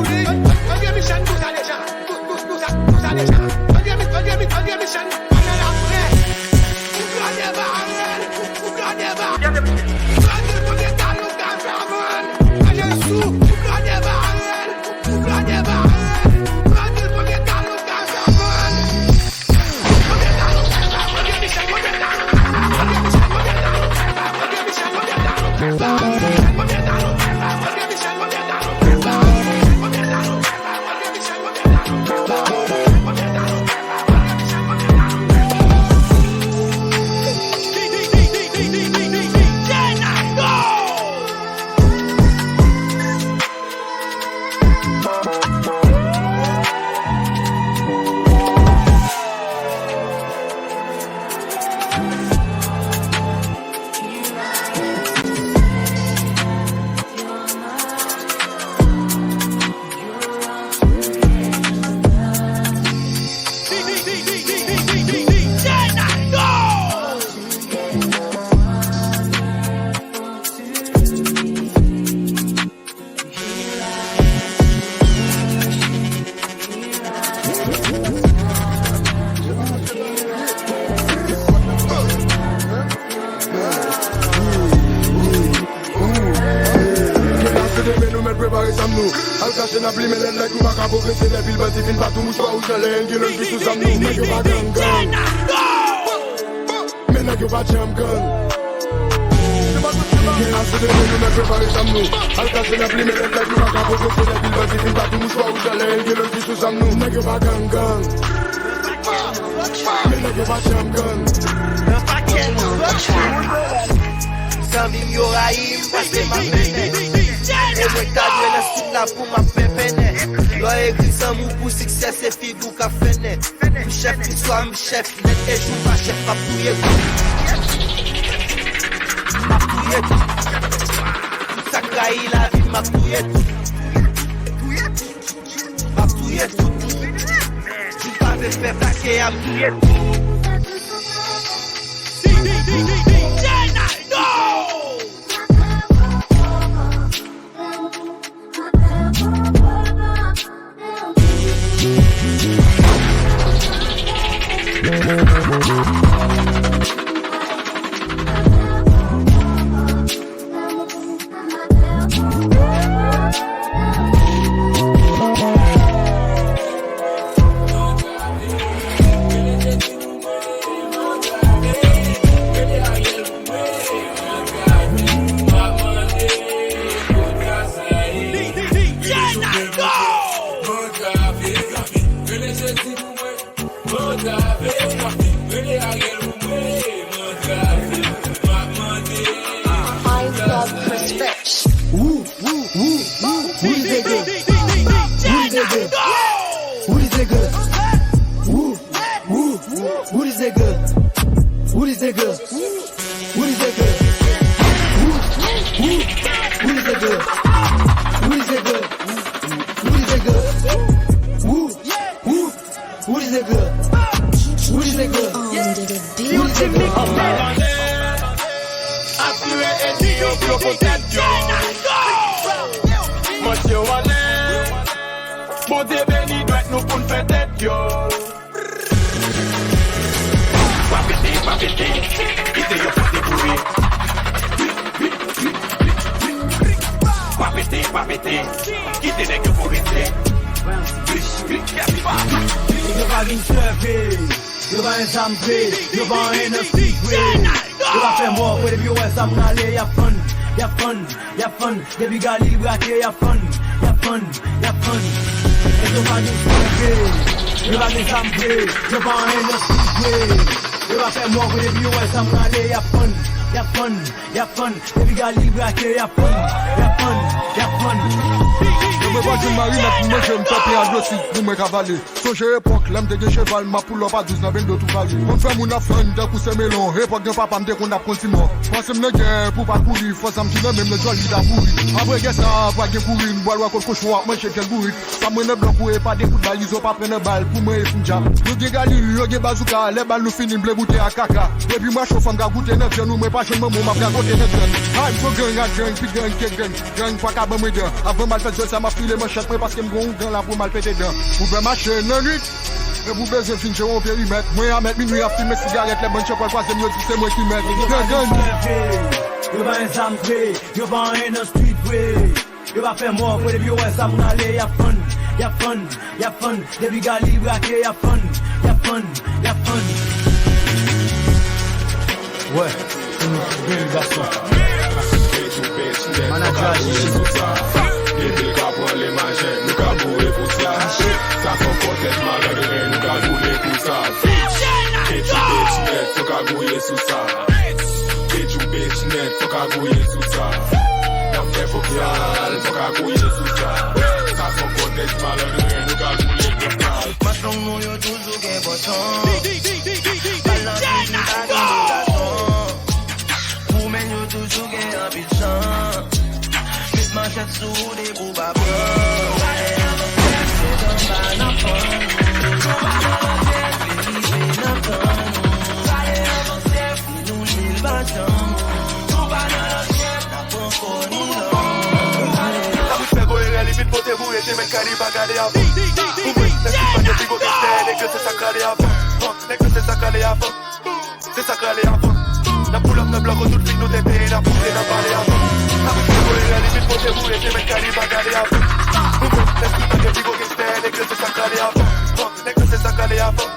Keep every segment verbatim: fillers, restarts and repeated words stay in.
André Michel, nou sa deja. Nou, nou, nou sa, nou sa deja. André Mi-, André Mi-, André Michel, pa nan laprès. Ou gade barèl, ou gade barèl. Gade konbyen talon ka fè vann. André Sou, ou gade barèl. Gen la se demen nou mèt prepare zam nou. Al kache n ap limen lèt nèg nou pa ka pwogrese lè pil bandi fin pa tou mouchwa wouj nan lè gen lòt vi sou zam nou. Nèg yo pa gang gang. Men nèg yo pa janm gang. Gen ase de moun nou mèt prepare zam nou. Al kache n ap limen lèt nèg nou pa ka pwogrese lè pil bandi fin pa tou mouchwa wouj nan lè gen lòt vi sou zam nou. Nèg yo pa gang gang. Men nèg yo pa janm gang. Nan pakèt, zanmi m yo rayi m, paske m ap mennen. E mwen k ta dwe nan stil la pou m ap fè pennen. Lè w ekri zanmi w pou siksè, se figi w k ap fennen. M chèf, li swa m chèf, nèt e jou pa chèf, m ap touye tout. M ap touye tout. Tout sa k rayi lavi m, m ap touye tout. M ap touye tout. Jou pa vle fè plake, y ap touye tout. Fine Thug Respect. Who, who, who, who, who this nigga? Who this nigga? Who this nigga? Who, who, who this nigga? Who this nigga? Who this nigga? Who, who, who this nigga? Who this nigga? Who this nigga? Who, who, who this nigga? Who this nigga? Who this nigga? Atire enmi yo, bloke tèt yo. Manje yo anlè. Bondye beni dwèt nou pou n fè tèt yo. Pa pete, pa pete, kite yo pote boure. Pa pete, pa pete, kite nèg yo pote. Yo pa vin sèvi, yo pa gen zam vre, yo pa anyen nan street vre. Yo pa fè mò vre, depi yo wè zam nan ale, y ap fann, y ap fann. Y ap fann, depi Gali brake, y ap fann, y ap fann, y ap fann. Nèg yo pa gen sève, yo pa gen zam vre, yo pa anyen nan street vre. Yo pa fè mò vre, depi yo wè zam nan ale, y ap fann, y ap fann, y ap fann. Depi Gali brake, y ap fann, y ap fann, y ap fann. Lè mwen pa jwenn mari, mèt pou manje, m tanpe a dlo si pou mwen kavale. Sonje epòk, lè m te gen cheval, m ap pull up a douz nan bendo tou vale. Konn fè moun ap fann tankou se melon, epòk granpapa m te konn ap konn ti mò. Panse m nan gè pou pa kouri, fò zam ki nan men m nan djòl li ta pouri. Apre gè sa, pa gen kouri, m pral wè kot kochon ap manje vyann bourik. Sa mwen nan blan kou e pa de kout bal, izo pa pran nan bal, pou mwen e founja. Nou gen galil, yo gen bazouka, lè bal nou fini, m vle boute a kaka. Depi m mache fanm ka goute nan vyann ou, mwen pa jwenn manman w, m ap gagote nan grann. Ay, m gon gang ak gang, pi gang ke gang. Gang pa ka ban mwen dan. Avan m al fè djòl sa, m ap file manchèt mwen paske m gon ougan la pou m al pete dan. Ouvè mache nan nwit. E pou bezwen fin jere yon perimèt. Mwen a mèt minwi ap fimen sigarèt, lè bann chèpòl kwaze m, yo di se mwen ki mèt. Gang, gang. Yo pa gen zam vre, yo pa anyen nan street vre. Yo pa fè mò vre, depi yo wè zam nan ale, y ap fann, y ap fann, y ap fann. Depi Gali brake, y ap fann, y ap fann, y ap fann. Wè, se nou ki bèl gason. Manadjè aji. Depi l ka pran le majè, nou ka boure pou sa. Sa fò kòtèt malandren, nou ka boule pou sa. Ketchou bitch nèt, fò ka gouye sou sa. Ketchou bitch nèt, fò ka gouye sou sa. N ap fè fòk sa, fò ka gouye sou sa. Sa fò kòtèt malandren, nou ka boule pou sa. Patwon nou yo toujou gen bòchon. Bal nan figi pa gen dola. Sa pou fè gwo erè, li vin pote boure, se mèt kay li pa gade avan. Pou mwen, nèg ki pa gen pi gwo kestè, nèg yo se sa k rale avan. Nèg yo se sa k rale avan. Se sa k rale avan. N ap pull up nan blan, kon tout fi nou tete, n ap boule, n ap pale avan. Sa pou fè gwo erè, li vin pote boure, se mèt kay li pa gale avan. Pou mwen, nèg ki pa gen pi gwo kestè, nèg yo se sa k rale avan. Nèg yo se sa k rale avan.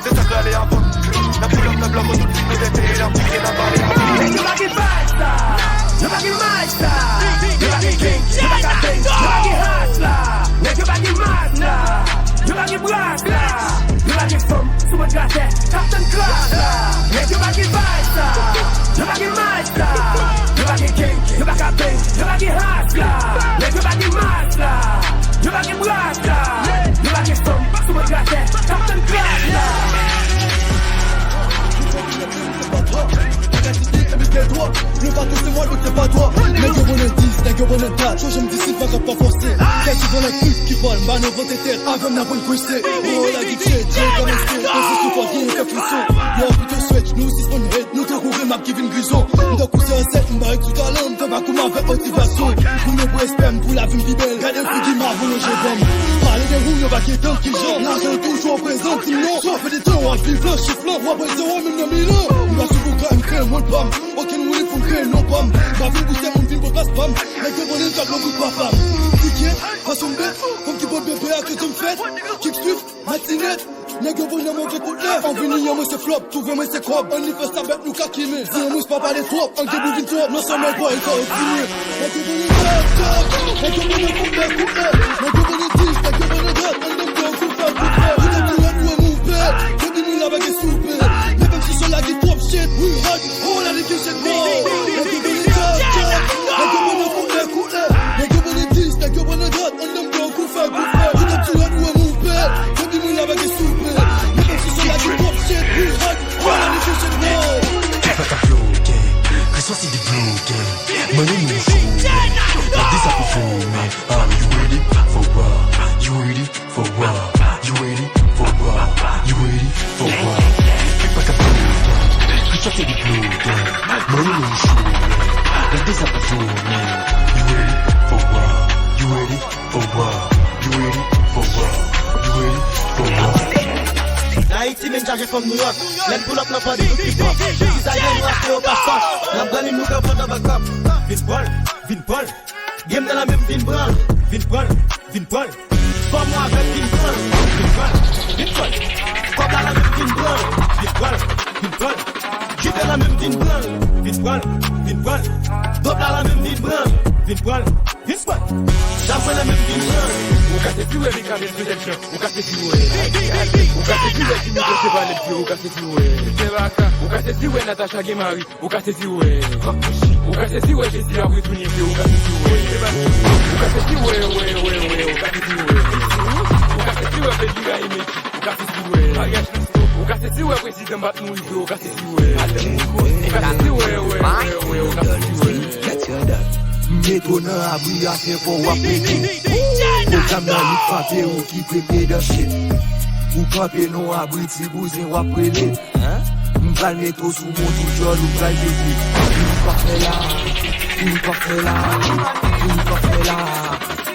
Se sa k rale avan. N ap pull up nan blan, kon tout fi nou tete, n ap boule, n ap pale avan. Nèg yo pa gen vibe sa. Yo pa gen mic sa. Yo pa gen king. Yo pa ka bang. Yo pa gen hustle. Nèg yo pa gen mas la. Yo pa gen bras la. Yo pa gen fanm sou mwen gratè. Captain Class la. Nèg yo pa gen vibe sa. Yo pa gen mic sa. Yo pa gen king. Yo pa ka bang. Yo pa gen hustle. Nèg yo pa gen mas la. Yo pa gen bras la. Yo pa gen fanm sou mwen gratè. Captain Class la. Nèg yo bon nan dis, nèg yo bon nan dat. Chonje m di si vag ap pa fòse. Kèk ti bon nèg ki fòl, m pa nan vante tèt. Avè m nan pran kwese. Oh, la di Dye, Dye kòmanse. Poze sou fò, gen fè frison. Yo, pito switch, nou sispann hate. Nou tankou remap ki vin grison. M tankou se ansèt, m barèk sou talan, m fè vakoum avèk motivasyon. Goumen pou respè m, pou lavi m pi bèl. Gade figi m avan lonje ban m. Pale de ou, yo pa gentan kijan. Lajan toujou prezan, di m non. Sa fè de tan w ap viv lan, chif lan, w ap wè zewo menm nan milan. M pa sou bouka, m kreye mwen pa m. Okenn woulib pou m kreye non pa m. M pa vin pou sèl moun vin pou plas pa m. Nèg yo konnen m tap nan bout papa m. Tiket, fason m bèt, fanm ki pot bebe a, ke Dye m fèt. Kick Swift, Matinèt, nèg yo voye move kout lè. An vini an mwen se flop, twouve mwen se kòb. Ann li fè sa bèt nou ka kimen. Di an mwen pa pale twòp, an gen pou vin twòp. Non sèlman boy sa yo fini. Nèg yo voye tap, tap. Nèg yo voye kout lè, kout lè. Nèg yo voye dis, nèg yo voye dòt. An nan bò kout fè, kout fè. Ou nan kou an nou an mouvè. Depi nou la pa gen soupe. Men menm si son la gen twòp shit, we hot. Oh la nèg yo shit, bro. Nèg yo voye tap, tap. Nèg yo voye kout lè, kout lè. Nèg yo voye dis, nèg yo voye dòt. An nan bò kout fè, kout fè. Ou nan kou an nou an mouvè. Depi nou la pa gen soupe. Men menm si son la gen twòp shit, we hot. Ou la nèg yo shit, bro. Fè ta flow, gang. Christmas in the blue, gang. Money nou show, gang. Like this I perform, man. Are you ready for war? You ready for war? You ready for war? You ready for war? Fè pa ta flow, gang. Christmas in the blue, gang. Money nou show, gang. Like this I perform, man. You ready for war? You ready for war? You ready for war? You ready for war? Nan Ayiti, menm chaje fanm Nouyòk. Lè n pull up nan pandi tout ki fò. Dizayè nou achte yo pa fòs. N ap grann nou pran nan backup. Vin pran l, vin pran l. Game nan la menm vin pran l, vin pran l, vin pran l. Fòm ou avè m vin pran l, vin pran l, vin pran l. Kòb la la menm vin pran l, vin pran l, vin pran l. Jite la menm vin pran l, vin pran l, vin pran l. Dòb la la menm vin pran l, vin pran l, vin pran l. Dam mwen la menm vin pran l. Ou ka sezi wè Mika vin pran l. Ou ka sezi wè. Ou ka sezi wè Jimmy Joseph ale vye. Ou ka sezi wè. Ou ka sezi wè Natacha gen mari. Ou ka sezi wè. Ou ka sezi wè Jezi ap retounen vye. Ou ka sezi wè. Ou ka sezi wè, wè, wè, wè. Ou ka sezi wè. Ou ka sezi wè Fedira e Meki. Ou ka sezi wè. Ou ka sezi wè prezidan bat mouri vye. Ou ka sezi wè. Ou ka sezi wè, wè, wè, wè. Ou ka sezi wè. Metwo nan abri a fè fò w ap pete. Pwogram nan li frape ou ki premye dan shit. Ou kanpe nan abri ti bouzen w ap rele. M pral mete w sou mont ou djòl ou pral pete. Fi ou pa fè la, fi ou pa fè la, fi ou pa fè la.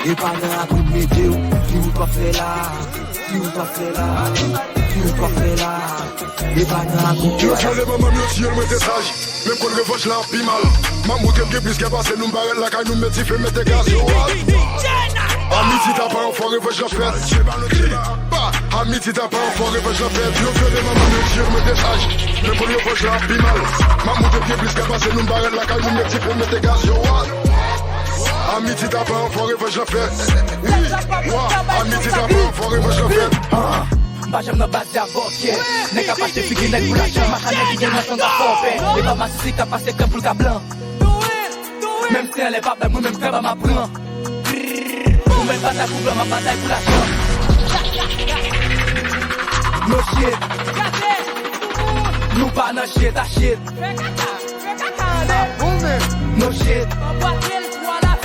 E pa nan abri m mete w, fi ou pa fè la, fi ou pa fè la, fi ou pa fè la. E pa nan abri m. Yo, tande manman m yo, si yo mwen te saj. Menm konn revanch la ap pi mal. M ap montre m gen plis kè pase nou, m parèt lakay nou, m met dife, mete gaz yo al. A midi tapan an fò revanch la fèt. Ba, a midi tapan an fò revanch la fèt. Yo vyole manman yo, si yo mwen te saj. Menm konn revanch la ap pi mal. M ap montre m gen plis kè pase nou, m parèt lakay nou, m met dife, mete gaz yo al. A midi tapan an fò revanch la fèt. Wi, wa, a midi tapan an fò revanch la fèt. M pa janm nan baz de avòkè. Nèg ap achte figi nèg pou lajan. Machann nèg ki gen nan santa fòpè. E pa masisi k ap pase krèm pou l ka blan. Menm si anlè pa bèl, mwen menm krèm a m ap pran. Ou mèt batay pou blan, m ap batay pou lajan. No shit. Nou pa nan shit, a shit. No shit.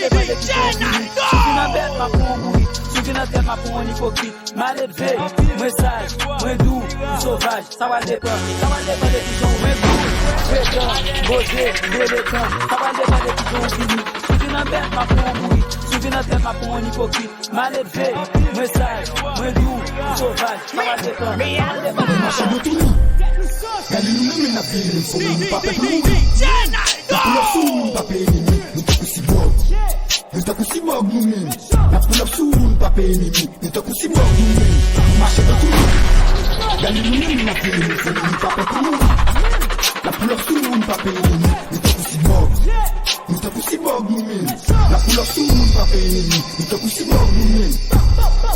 depann de kijan w vini. Si w vin an bèt, m ap pran w bourik. Si w vin an tèt, m ap pran w an ipokrit. Maledve, mwen saj, mwen dou, m sovaj. Sa pral depann, sa pral depann de kijan w vini. Frekan, poze, rele tan. Sa pral depann de kijan w vini. Si w vin an bèt, m ap pran w bourik. Si w vin an tèt, m ap pran w an ipokrit. Maledve, mwen saj, mwen dou, m sovaj. Sa pral depann, sa pral depann de kijan w vini. Mache nan tou nou. Gade nou menm, n ap vini, nou fò nou pa pè pou mouri. N ap pull up sou ou, nou pa pè enemi, nou tankou sibòg. Nou tankou sibòg nou menm. N ap pull up sou ou, nou pa pè enemi, nou tankou sibòg nou menm. Nou mache nan tou nou. Gade nou menm, n ap vini, nou fò nou pa pè pou mouri. N ap pull up sou ou, nou pa pè enemi, nou tankou sibòg. Nou tankou sibòg nou menm. N ap pull up sou ou, nou pa pè enemi, nou tankou sibòg nou menm.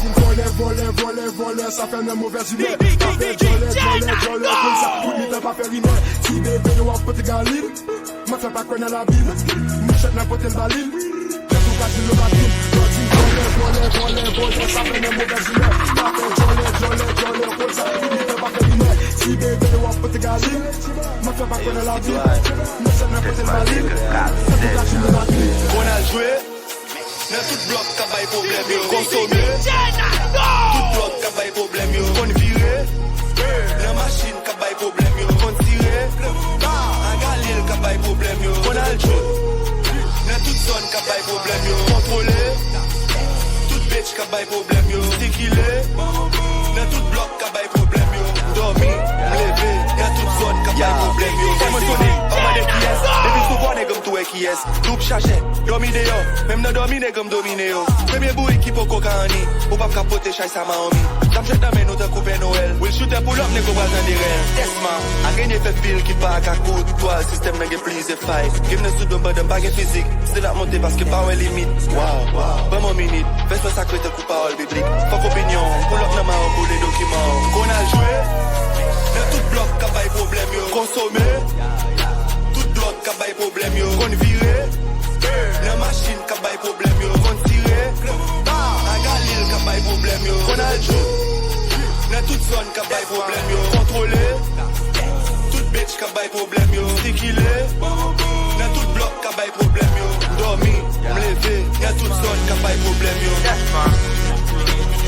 Di m vòlè, vòlè, vòlè, vòlè, sa fè nan movèz imè. Pa fè djòlè, djòlè, djòlè, konn sa, pou li tan pa fè rimè. Ti bebe yo ap pote galil. Mafya pa kwè nan labib. Mouchèt nan pote l ba lil. Kè tou pa di nou pa di. Yo di vòlè, vòlè, vòlè, vòlè, sa fè nan movèz imè. Pa fè djòlè, djòlè, djòlè, konn sa, pou li tan pa fè rimè. Ti bebe yo ap pote galil. Mafya pa kwè nan labib. Mouchèt nan pote l ba lil. Kè tou pa di nou pa di. Konn al jwe. Nan tout blòk k ap bay pwoblèm yo konsome. Tout blòk k ap bay pwoblèm yo konn vire. Nan machin k ap bay pwoblèm yo konn tire. A Galil k ap bay pwoblèm yo konn al jwe. Nan tout zòn k ap bay pwoblèm yo kontwole. Tout bitch k ap bay pwoblèm yo sikile. Nan tout blòk k ap bay pwoblèm yo. Dòmi, m leve, nan tout zòn k ap bay pwoblèm yo. Kòman sonnen? Pa mande kiyès. Depi sou bò nèg m tou wè kiyès. Doub chajè, dòmi deyò. Menm nan dòmi nèg m domine yo. Premye bourik ki poko ka anni. Ou p ap ka pote chay sa Mawomi. Zam jwèt nan men nou tankou Pè Nwèl. Will Shooter pull up nèg ou pral tande rèl. Tèsma, arenye fè fil ki pa ak ak kout twal. Sistèm nan gen plizyè fay. Game nan sou do m pandan m pa gen fizik. Still ap monte paske pa wè limit. Wow, ban m yon minit. Vès mwen sakre tankou pawòl biblik. Fòk opinyon, pull up nan Mawon boule dokiman. Konn al jwe. Nan tout blòk k ap bay pwoblèm yo konsome. Tout blòk k ap bay pwoblèm yo konn vire. Nan machin k ap bay pwoblèm yo konn tire. A Galil k ap bay pwoblèm yo konn al jwe. Nan tout zòn k ap bay pwoblèm yo kontwole. Tout bitch k ap bay pwoblèm yo sikile. Nan tout blòk k ap bay pwoblèm yo. M dòmi, m leve, nan tout zòn k ap bay pwoblèm yo.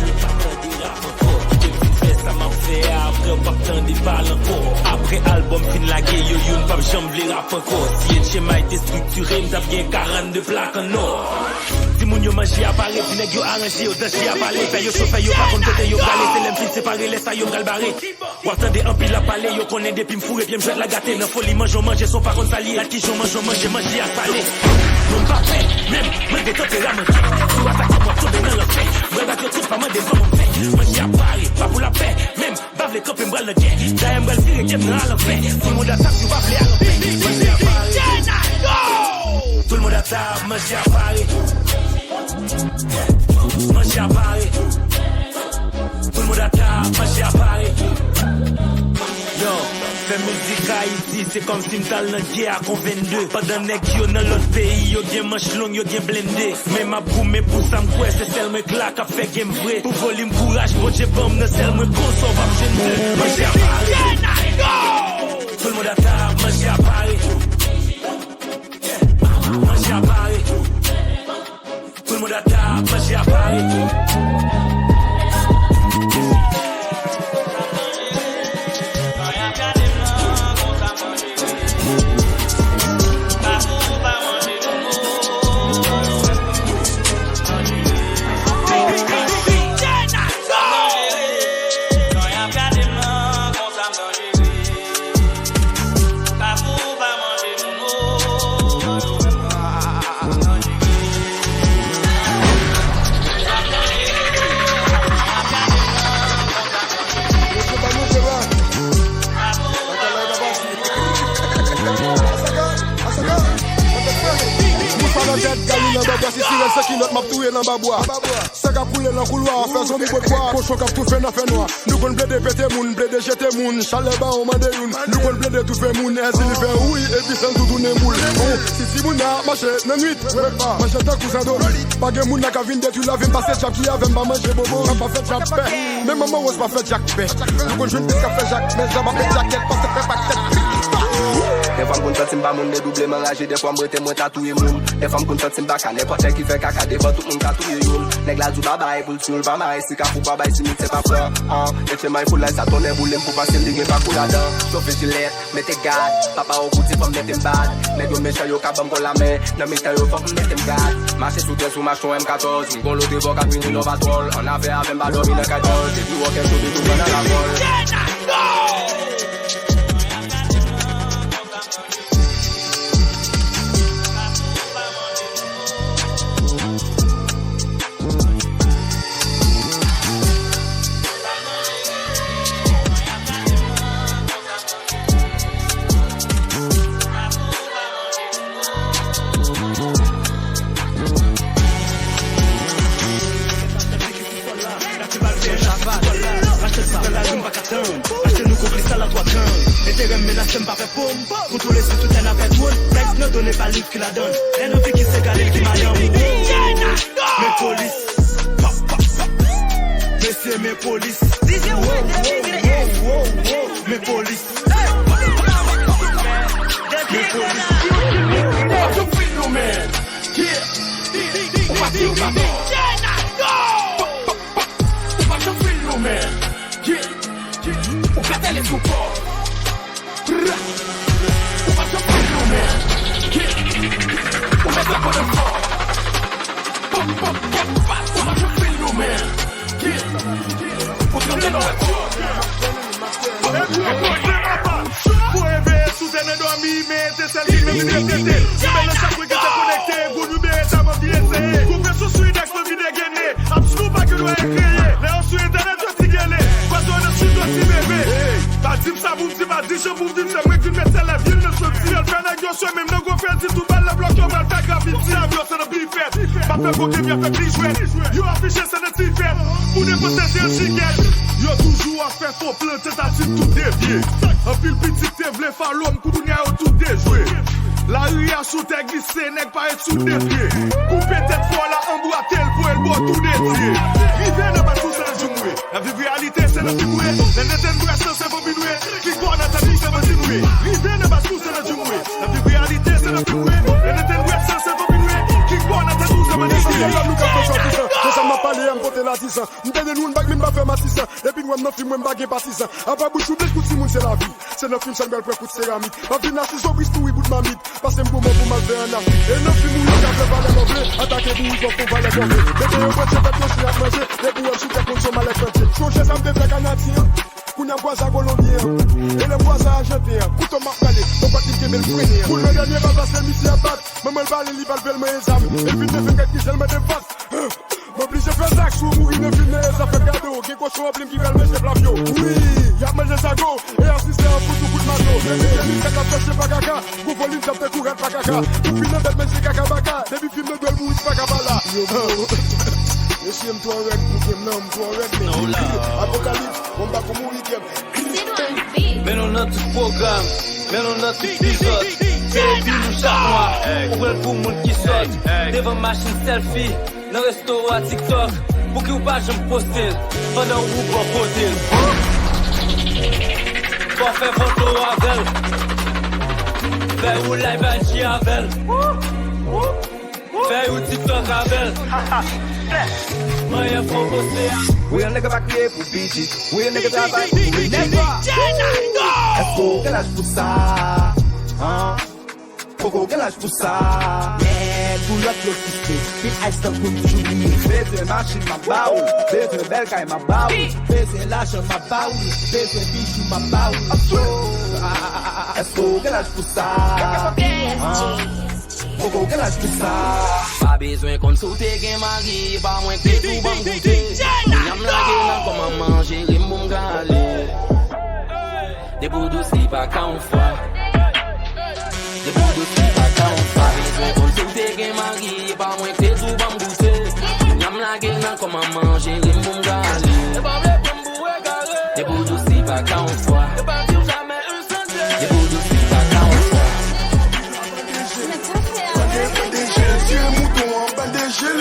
Ou pa tande rap ankò. Kite m fin fè sa m ap fè a, apre w p ap tande pale ankò. Apre albòm fin lage yo, youn p ap janm vle rap ankò. Si H M I te estriktire, m t ap gen karannde plak an nò. Timoun yo manje a pare, ti nèg yo aranje yo, danje a pale. Fè yo cho, fè yo pa konn kote yo prale. Se lè m fin separe, lè sa yo m pral bare. W ap tande anpil ap pale, yo konnen depi m foure pye m jwèt la gate. Nan foli manje w manje, se w pa konn sa l ye. Ak kijan w manje w manje, manje a sale. Non m pa pè, menm, mwen gen tanperaman. Si w atake m, w ap tonbe nan lanfè. Mwen bat yo tout, pa mande m kòman m fè. Manje a pare, pa pou lapè, menm. M pa vle kanpe, m pral nan gè. Dayè m pral vire pye m nan alanfè. Tout moun a tab, yo pa vle al anpè. Manje a pare. Tout moun a tab, manje a pare. Manje a pare. Tout moun a tab, manje a pare. Yo, fè mizik Ayiti, se kòmsi m t al nan gè ak yon vennde. Pandan nèg yo nan lòt peyi, yo gen manch long, yo gen blende. Men m ap goumen pou sa m kwè, se sèl mwen k la k ap fè gen m vre. Pou volim kouraj Bondye ban m nan sèl mwen konsa w p ap jwenn de. Manje a pare. Tout le monde à table, manje a pare. Manje a pare. Tout le monde à table, manje a pare. Moun pa nan tèt, galou nan bwa, si sirèn san kilòt, m ap touye l anba bwa. San k ap koule nan koulwa, fè zonbi bwè bwa, kochon k ap toufe nan fènwa. Nou konn plede pete moun, plede jete moun, chalè bawon mande youn. Nou konn plede toufe moun, èzili fè wouy, epi san tounen boul. Si timoun nan ap mache nan nwit, manje tankou zando. Pa gen moun nan ka vin detwi lavi m, pase djab ki avè m pa manje bobo. M pa fè djab pè, men manman Wòz pa fè djak pè. Nou konn jwenn plis k ap fè jak, men djab ap met jakèt, pase fè pakèt. Dèfwa m konn santi m pa moun, men double m anraje. Dèfwa m rete mwen ta touye moun. Dèfwa m konn santi m baka, nenpòt nèg ki fè kaka devan tout moun ka touye youn. Nèg la di w babay pou l tyoul, pa mare si kafou pa bay simitye pa fran. An, H M I foulay sa tonnè boule m pou pase li gen pakou ladan. Chofe jilèt, mete gad, papa w kouti fò m mete m bad. Nèg yo mechan yo ka ban m kò lamen, nan mitan yo fòk m mete m gad. Mache sou tè sou machon M katòz, m gon lòt revòl k ap vini lò patwòl. An afè avè m pa dòmi nan katòz, depi w wè kè chode tou pran nan lakòl. Achte nou konplis a la twa gang. Enterè m menace m pa fè pòm. Kontwole sou tout tè n a fè twòn. Tèks nan do n e pa liv ki ladann. Lè nou figi se gade ki madanm. Men polis. Mesye, men polis. Men polis. Men polis. Ou pa di w pa tò. Ou pa janm feel nou, men. Yeah, yeah. Ou ka tèlè sou kò. Ou pa janm feel nou, men. Yeah. Ou mèt la konnen fò. Pop, pop, pop, pop. Ou pa janm feel nou, men. Yeah, yeah. Ou tranble nan wè kò. Epi yo poze anba. Pou eveye sou tè nan dòmi, men etensèl ki menm li repete. Rebèl nan chak wi ki te konekte, goun yon bereta m anvi eseye. Koupe sou sou inèks nan vide gene. Ap sou pa gen dwa ekreye. Lè yo sou entènèt, yo ti gele. Pwazon nan chit, yo ti bebe. Hey, pa di m sa pou m di, pa di jan pou m di m, se mwen ki vin met sèl lè vye nan soti. Yo fè nèg yo swe, menm nan gwo fè di tou bal nan blòk, yo pral fè grafiti. Sa yo se nan pifèt. Pa fè koke, m y ap fè pli jwèt. Yo afiche se nan tifèt. Pou nenpòt tèt e an chikèt. Yo toujou ap fè fo plan, tantativ tou devye. Anpil pitit te vle falo m, kounye a yo tou dejwe. Lari a sou tè glise, nèg parèt sou de pye. Koupe tèt fò la, anbwate l, voye l bò tou de pye. Rive nan baz pou se nan djoumwe. Nan viv reyalite, se nan fim wi. Nan nèt en bwè san se vanpi nwe. Klik bò nan tèt ou, se vanpi nwe. Rive nan baz pou se nan djoumwe. Nan viv reyalite, se nan fim wi. Nan nèt en bwè san se vanpi nwe. Klik bò nan tèt ou, se vanpi nwe. Mesye, lè nou ka fè sòtisan. Se sa m ap pale a, m pote latisan. M te di nou yon bag, men m pa Fè m asisan, depi n wè m nan fim, mwen m pa gen patizan. Apa bouch ou bouch pou timoun se lavi. Se nan fim sa n pral pran kout seramik. M ap vin asiz obris pou wi bout mamit. Pase m goumen pou m al fè an Afrik. E nan fim ou yo ka fè valè move. Atake bourik an fon valè move. Mete yo pran tchèpèt yo chè ap manje. Depi w wè m sou tèt moun se yon malè kantye. Sonje sa m te fè Kanadyen an. Kounye a m kwaze a Kolonbyen an. E lè m kwaze a Ajanten an. Kouto m ap rale. Bon, pa t li kenbe l frennen an. Pou l nan dènye bal pase misye ap bat. Mwen mwen l pale li pral pèl mwen e zam. E vin defen kèk ki jèl mwen te bat. Mwen oblije fè zak si w mouri nan fim nan e zafè gado. Gen kochon an plim ki pral manje plavyo. Wi, y ap manje zago. E asistè an fout ou kout mato. Depi ke li fèt ap fèche pa kaka. Gwo volim k ap fè kou rad pa kaka. Ou fin nan bèt manje kaka baka. Depi fim nan dwèl mouri ti pa ka pa la. Yo bro. Mesye m twò rèd pou game nan, m twò rèd men. Apokalips, bon m pa pou mouri game. Men nou nan tout pwogram, men nou nan tout bizòt. Se epi nou chak mwa, ou pran l pou moun ki sòt. Devan machin sèlfi, nan restoran TikTok. Pouki w pa janm poste l, pandan ou bò kote l? Fò fè foto avè l. Fè ou live I G avè l. Fè ou TikTok avè l. Manyen fò poste a. Real nigga pa kriye pou bitches. Real nigga travay pou never. Èske w gen laj pou sa? Hein? Poko gen laj pou sa. Nèg pou lòt yo kiste. Pit ice tank pou toujou bliye. Bezwen machin m ap ba ou. Bezwen bèl kay m ap ba ou. Bezwen lajan m ap ba ou. Bezwen bijou m ap ba ou. Èske w gen laj pou sa? Hein? Poko gen laj pou sa. Pa bezwen konn si w te gen mari, e pa mwen k te di w ban m goute. Kounye a m lage nan kòman manje, rim pou m ka ale. Depi w dous li pa ka yon fwa. Depi w dous li pa ka yon fwa. Pa bezwen konn si w te gen mari, e pa mwen k te di w ban m goute. Kounye a m lage nan kòman manje, rim pou m ka ale. Depi w dous li pa ka yon fwa. Depi w dous li pa ka yon fwa. Bande, bande jel, tiye mouton an, bande jel.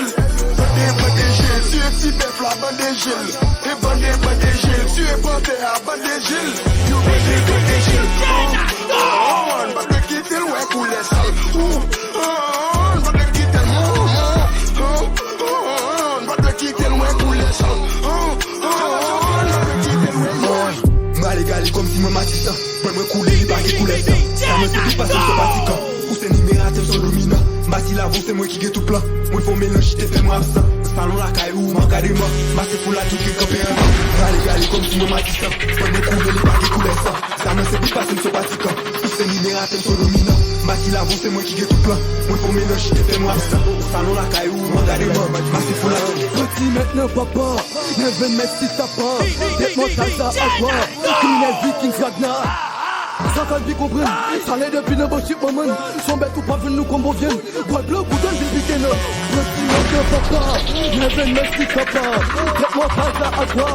Bande, bande jel, tiye ti bèf la, bande jel. E bande, bande jel, tiye pantè a, bande jel. Yo bande, bande jel. Oh, oh, oh, n pa dwe kite l wè koulè sal. Oh, oh, oh, n pa dwe kite l, oh, oh, oh, oh, oh, n pa dwe kite l wè koulè sal. Oh, oh, oh, n pa dwe kite l wè. Mwen, m rale gale kòmsi mwen matisan. Mwen mwen koule li pa gen koulè san. Sa mwen se plis pase m se patikan. Ou se nimeratè m se dominan. M bati lavan se mwen ki gen tout plan. Mwen fè w melanj te fè mwen absan. Salon lakay ou m an gade mò. Mache pou la tout ki kanpe andan. Rale gale kòmsi mwen matisan. Mwen mwen koule li pa gen koulè san. Sa mwen se plis pase m se patikan. Ou se nimeratè m se dominan. M bati lavan se mwen ki gen tout plan. Mwen fè w melanj te fè mwen absan. Salon lakay ou m an gade mò. Mache pou la tout. Piti mèt nan papa. Neven mèt si tapa. Tèt mòtal sa akwa. Kriminèl vikings Ragnar. Sa fè l pi konprann. Sa lè depi nan bòchit manman l. Son bèt ou pa vin nou konbo vyann. Bwè blan bouton vin pike nan. Pran ti mòd nan papa. Neven mèt si papa. Tèt mòtal sa akwa.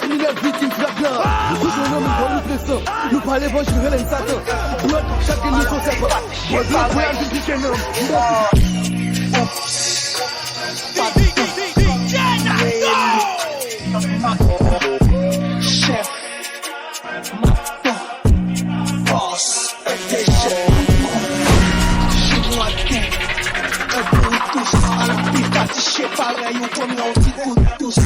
Kriminèl vikings Ragnar. Kout nou nan men bò nou presan. Nou pa levanjil rele n satan. Bwè chak gen nou son sèpan. Bwè blan bwè al vin pike nan. Chèf, matan, bòs, P D G, chimwa tèt, enpou dous, al pi patiche parèy ou konn yon ti kout dous,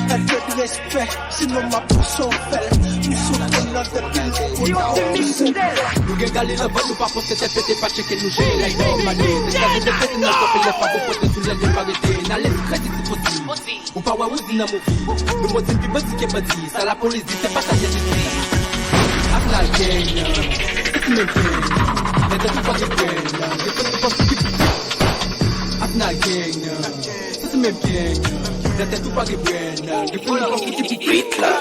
enpe de respè, sinon m ap pouse w fè l, m sou konn nan depi l gon nan ou. Nou gen gale nan vant, nou pa panse tèt pete, pa tcheke nou jeye like Mike Mane. Te chaje de pete nan kòfe lè pa pou pote sou lèl, nou pa rete, n alèz kredi si posib. Ou pa wè Rosie nan movie. Nou bandi pi bandi ke bandi. Sa lapolis di se pa sa jistis. Ap la gang nan. Se ti menm gang nan. Nèg tou pa gen gang nan. Gen fòs ki fòs ki pi. Ap la gang nan. Se ti menm gang nan. Nèg tou pa gen gang nan. Gen fòs ki fòs ki pi. Beat la.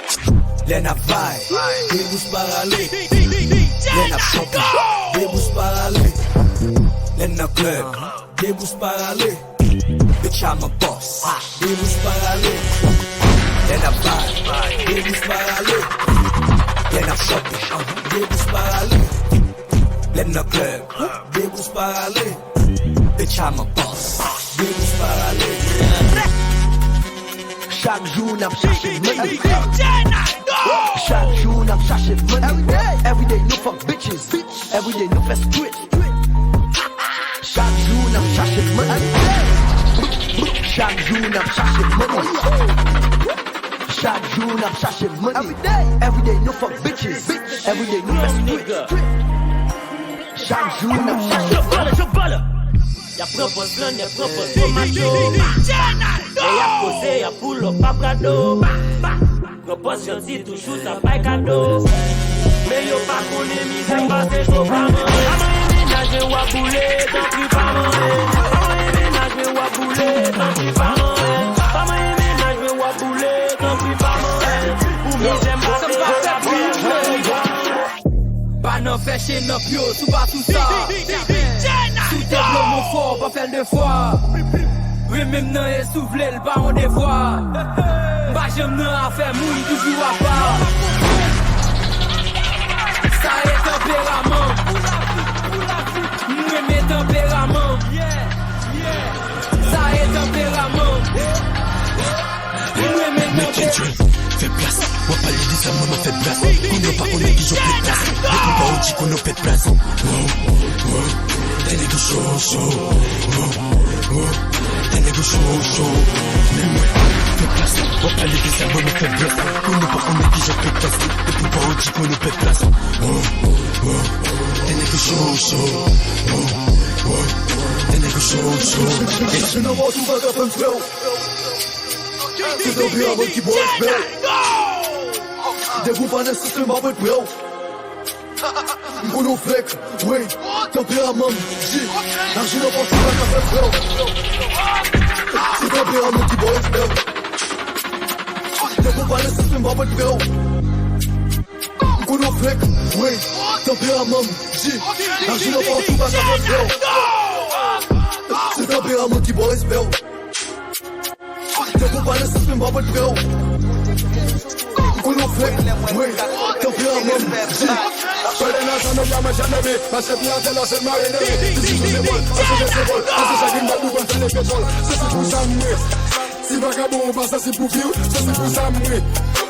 Lè n ap vibe, debous pa rale. Lè n ap shopping, debous pa rale. Lè n nan club, debous pa rale. Bitch, I'm a boss. Debous pa rale. Lè n ap vibe, debous pa rale. Lè n ap shopping, debous pa rale. Lè n nan club, debous pa rale. Bitch, I'm a boss. Debous pa rale. Chak jou n ap chache money. Chak jou n ap chache money. Everyday nou fuck bitches. Everyday nou fè street. Chak jou n ap chache money. Chak jou n ap chache money. Chak jou n ap chache money. Everyday nou fuck bitches. Everyday nou fè street. Chak jou n ap chache. Y ap pran pòz blan, y ap pran pòz gwo macho. Lè y ap poze, y ap pull up, pa Prado. Pran pòz janti, toujou sa bay kado. Men yo pa konnen mizè pase cho pa manyen. Pa manyen mennaj men w ap boule, tanpri pa manyen. Pa manyen mennaj men w ap boule, tanpri pa manyen. Pa manyen mennaj men w ap boule, tanpri pa manyen. Pou mizè m pase cho pa manyen. Pa nan fè chenap yo, sou pa sou sa. Si w te vle w fò, pa fè l de fwa. Renmen m nan e si w vle l pa yon devwa. M pa janm nan afè moun, toujou apa. Sa e tanperaman m. M renmen tanperaman m. Sa e tanperaman m. M renmen tanperaman m. Fè plas, w ap pale de sa, mwen m ap fè plas. Kounye a w pa konnen ki jan w fè plas. Depi w pa O G kounye a w fè plas. Wow, wow, tande tou cho, cho. Wow, wow, tande tou cho, cho. Men mwen, fè plas, w ap pale de sa, mwen m ap fè plas. Kounye a w pa konnen ki jan w fè plas. Depi w pa O G kounye a w fè plas. Wow, wow, tande tou cho, cho. Wow, wow, tande tou cho, cho. Yes. Se tanperaman ki ba w respè. Depi w pa nan sistèm, pa pran prè w. M konnen w fake, wi, tanperaman m di. Nan jou nan pòt ou pa ka fè frè w. Se tanperaman ki ba w respè. Depi w pa nan sistèm, pa pran prè w. M konnen w fake, wi, tanperaman m di. Nan jou nan pòt ou pa ka fè frè w. Se tanperaman ki ba w respè. Depi w pa nan sistèm, pa pran prè w. M konnen w fake, wi, tanperaman m di. Pale nan zanmi a mwen janm renmen. Mache pye atè la sèl mare nan ri. Fizi sou zepòl, pa chanje zepòl. Pase chagrin, bat nou konn fè le petwòl. Se se pou sa m ye. Si vagabon ou pa sansib pou vi w, sansib pou sa m ye.